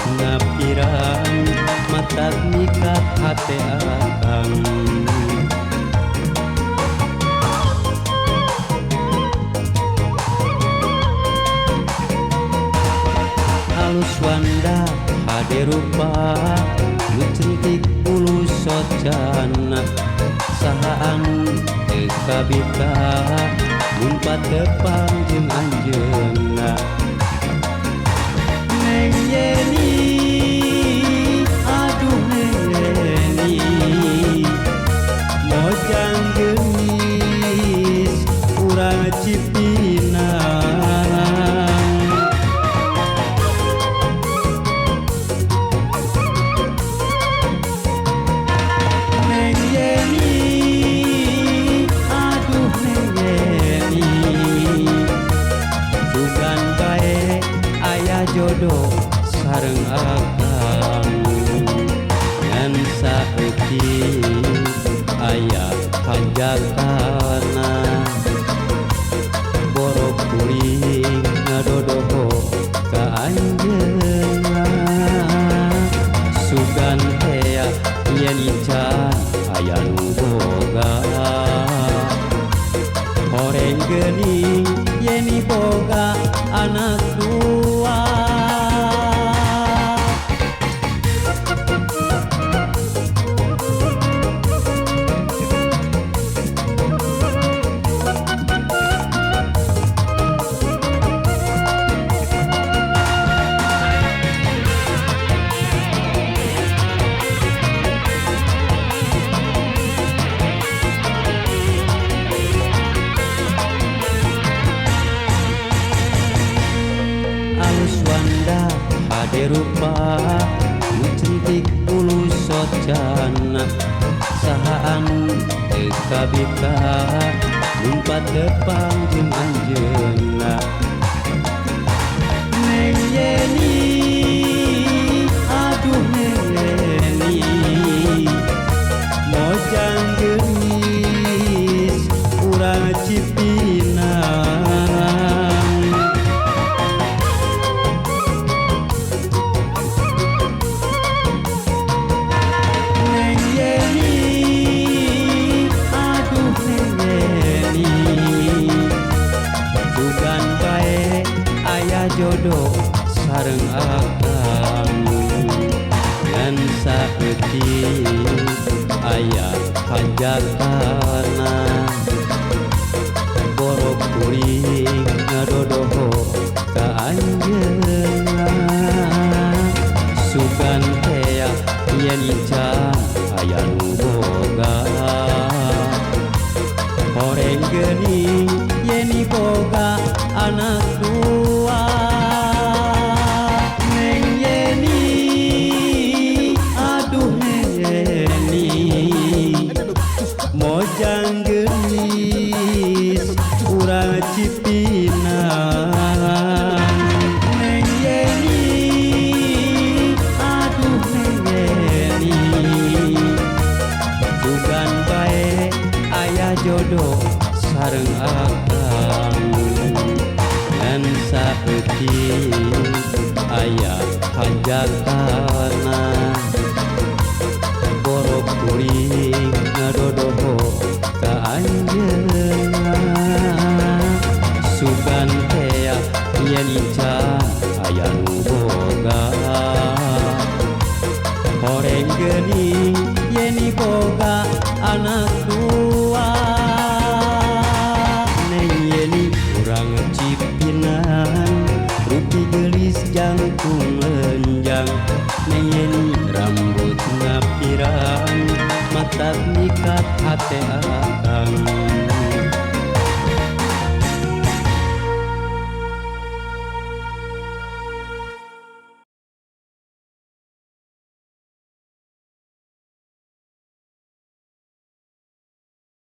rambutna pirang matak mikat hate akang. Halus wanda hade rupa nu centik bulu socana saha anu teu kabita mun patepang jeung anjeunna. Neng Yeni aduh Neng Yeni mojang geulis urang Cipinang. Neng Yeni aduh Neng Yeni sugan bae aya jodoh sareng akang ngan saeutik aya hanjakana borok kuring ngadodoho ka anjeunna sugan tea yen can aya nu boga horeng geuning Yeni boga anak dua. Alus wanda hade rupa nu centik bulu socana saha anu teu kabita mun patepang jeung anjeunna. Neng Yeni aduh Neng Yeni mojang geulis urang Cipinang. Neng Yeni aduh Neng Yeni sugan bae aya jodoh sareng akang ngan saeutik aya hanjakana borok kuring ngadodoho ka anjeunna sugan tea yen can aya nu boga horeng geuning Yeni boga anak dua. Neng Yeni aduh Neng Yeni mojang geulis urang Cipinang. Neng Yeni aduh Neng Yeni sugan bae aya jodoh sareng akang ngan saeutik aya hanjakana borok kuring ngadodoho ka anjeunna sugan tea yen can aya nu boga horeng geuning Yeni boga anak dua. Neng Yeni urang Cipinang rupi geulis jangkung lenjang Neng Yeni rambutna pirang matak mikat hate.